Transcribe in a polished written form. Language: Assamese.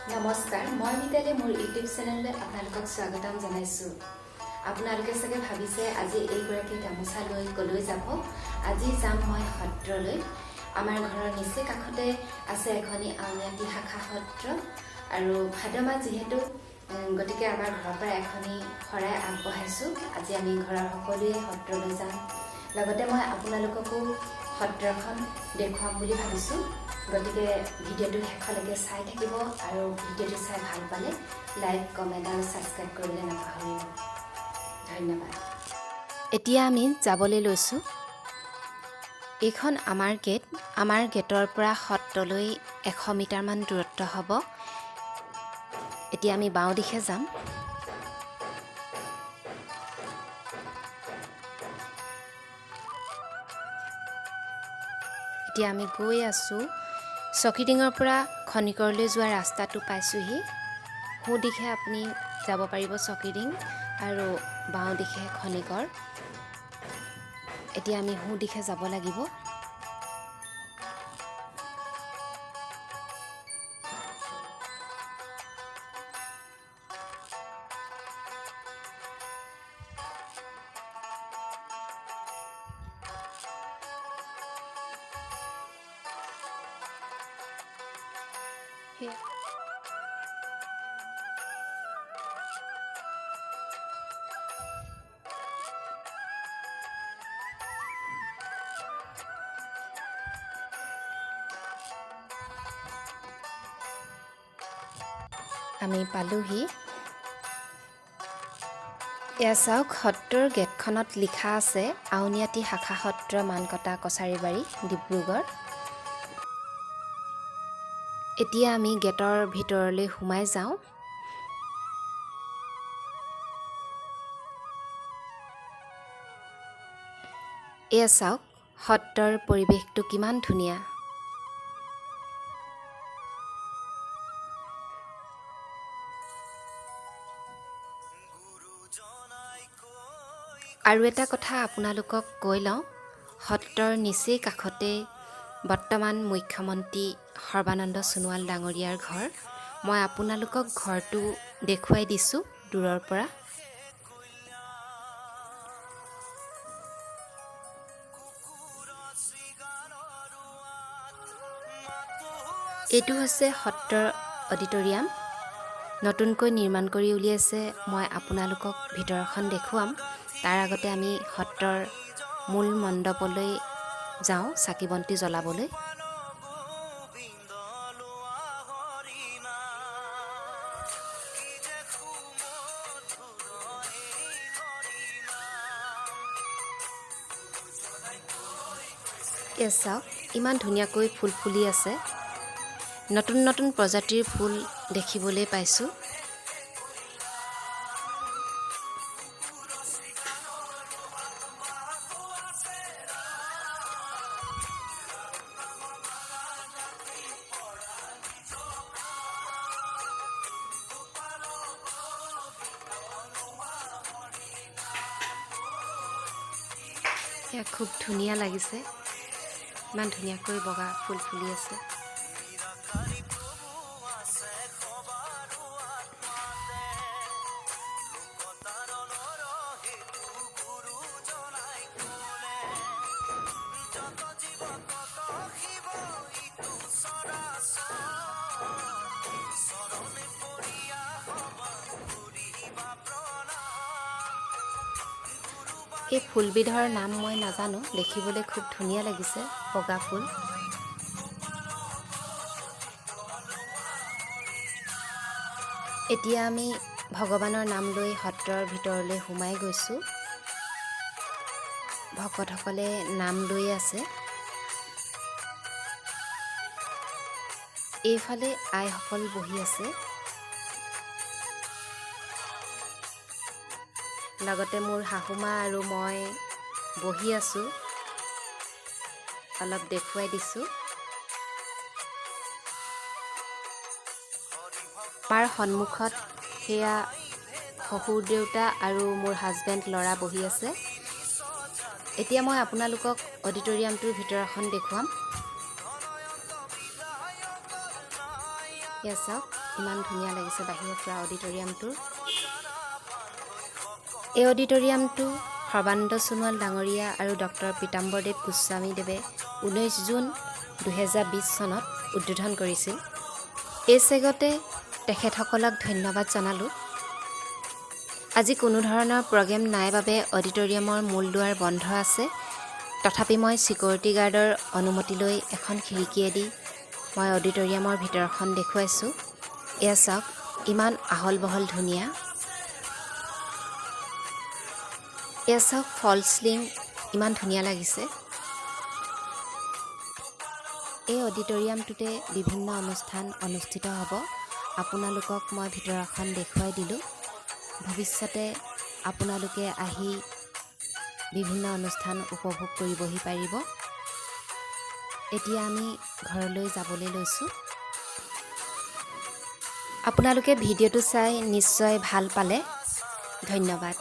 নমস্কাৰ, মই মিতালী, মোৰ ইউটিউব চেনেললৈ আপোনালোকক স্বাগতম জনাইছোঁ। আপোনালোকে চাগে ভাবিছে, আজি এইগৰাকী গামোচা লৈ কলৈ যাব? আজি যাম মই সত্ৰলৈ। আমাৰ ঘৰৰ নিচেই কাষতে আছে এখনি আউনীআটী শাখা সত্ৰ আৰু ভাদ মাহ যিহেতু গতিকে আমাৰ ঘৰৰ পৰা এখনি শৰাই আগবঢ়াইছোঁ। আজি আমি ঘৰৰ সকলোৱে সত্ৰলৈ যাম, লগতে মই আপোনালোককো সত্ৰখন দেখুৱাম বুলি ভাবিছোঁ। গতিকে ভিডিঅ'টো শেষলৈকে চাই থাকিব আৰু ভিডিঅ'টো চাই ভাল পালে লাইক, কমেণ্ট আৰু ছাবস্ক্ৰাইব কৰিবলৈ নাপাহৰিব। ধন্যবাদ। এতিয়া আমি যাবলৈ লৈছোঁ। এইখন আমাৰ গেট। আমাৰ গেটৰ পৰা সত্ৰলৈ 100 মিটাৰমান দূৰত্ব হ'ব। এতিয়া আমি বাওঁ দিশে যাম। এতিয়া আমি গৈ আছোঁ। চকীডিঙৰ পৰা খনিকৰলৈ যোৱা ৰাস্তাটো পাইছোঁহি। সোঁ দিশে আপুনি যাব পাৰিব চকীডিং আৰু বাওঁ দিশে খনিকৰ। এতিয়া আমি সোঁ দিশে যাব লাগিব। আমি পালোহি। এয়া চাওক, সত্ৰৰ গেটখনত লিখা আছে আউনীআটী শাখা সত্ৰ, মানকটা, কছাৰীবাৰী, ডিব্ৰুগড়। এতিয়া আমি গেটৰ ভিতৰলৈ সোমাই যাওঁ। এয়া চাওক, সত্ৰৰ পৰিৱেশটো কিমান ধুনীয়া। আৰু এটা কথা আপোনালোকক কৈ লওঁ, সত্ৰৰ নিচেই কাষতে বৰ্তমান মুখ্যমন্ত্ৰী সৰ্বানন্দ সোণোৱাল ডাঙৰীয়াৰ ঘৰ। মই আপোনালোকক ঘৰটো দেখুৱাই দিছোঁ দূৰৰ পৰা। এইটো হৈছে সত্ৰৰ অডিটৰিয়াম, নতুনকৈ নিৰ্মাণ কৰি উলিয়াইছে। মই আপোনালোকক ভিতৰখন দেখুৱাম। তাৰ আগতে আমি সত্ৰৰ মূল মণ্ডপলৈ যাওঁ চাকি বন্তি জ্বলাবলৈ। এয়া চাওক, ইমান ধুনীয়াকৈ ফুল ফুলি আছে। নতুন নতুন প্ৰজাতিৰ ফুল দেখিবলৈ পাইছোঁ। এয়া খুব ধুনীয়া লাগিছে, ইমান ধুনীয়াকৈ বগা ফুল ফুলি আছে। এই ফুলবিধৰ নাম মই নাজানো, দেখিবলৈ খুব ধুনীয়া লাগিছে বগা ফুল। এতিয়া আমি ভগৱানৰ নাম লৈ সত্ৰৰ ভিতৰলৈ সোমাই গৈছোঁ। ভকতসকলে নাম লৈ আছে। এইফালে আইসকল বহি আছে, লগতে মোৰ শাহুমা আৰু মই বহি আছোঁ। অলপ দেখুৱাই দিছোঁ। আমাৰ সন্মুখত সেয়া শহুৰ দেউতা আৰু মোৰ হাজবেণ্ড, ল'ৰা বহি আছে। এতিয়া মই আপোনালোকক অডিটৰিয়ামটোৰ ভিতৰখন দেখুৱাম। এয়া চাওক। ইমান ধুনীয়া লাগিছে বাহিৰৰ পৰা অডিটৰিয়ামটোৰ। এই অডিটৰিয়ামটো সৰ্বানন্দ সোণোৱাল ডাঙৰীয়া আৰু ডক্টৰ পীতাম্বৰদেৱ গোস্বামীদেৱে 19 জুন 2020 চনত উদ্বোধন কৰিছিল। এই চেগতে তেখেতসকলক ধন্যবাদ জনালোঁ। আজি কোনো ধৰণৰ প্ৰগ্ৰেম নাই বাবে অডিটৰিয়ামৰ মূল দুৱাৰ বন্ধ আছে। তথাপি মই ছিকিউৰিটি গাৰ্ডৰ অনুমতি লৈ এখন খিৰিকীয়েদি মই অডিটৰিয়ামৰ ভিতৰখন দেখুৱাইছোঁ। এয়া চাওক, ইমান আহল বহল ধুনীয়া। এয়া চাওক, ফল চিলিং, ইমান ধুনীয়া লাগিছে। এই অডিটৰিয়ামটোতে বিভিন্ন অনুষ্ঠান অনুষ্ঠিত হ'ব। আপোনালোকক মই ভিতৰখন দেখুৱাই দিলোঁ। ভৱিষ্যতে আপোনালোকে আহি বিভিন্ন অনুষ্ঠান উপভোগ কৰিবহি পাৰিব। এতিয়া আমি ঘৰলৈ যাবলৈ লৈছোঁ। আপোনালোকে ভিডিঅ'টো চাই নিশ্চয় ভাল পালে। ধন্যবাদ।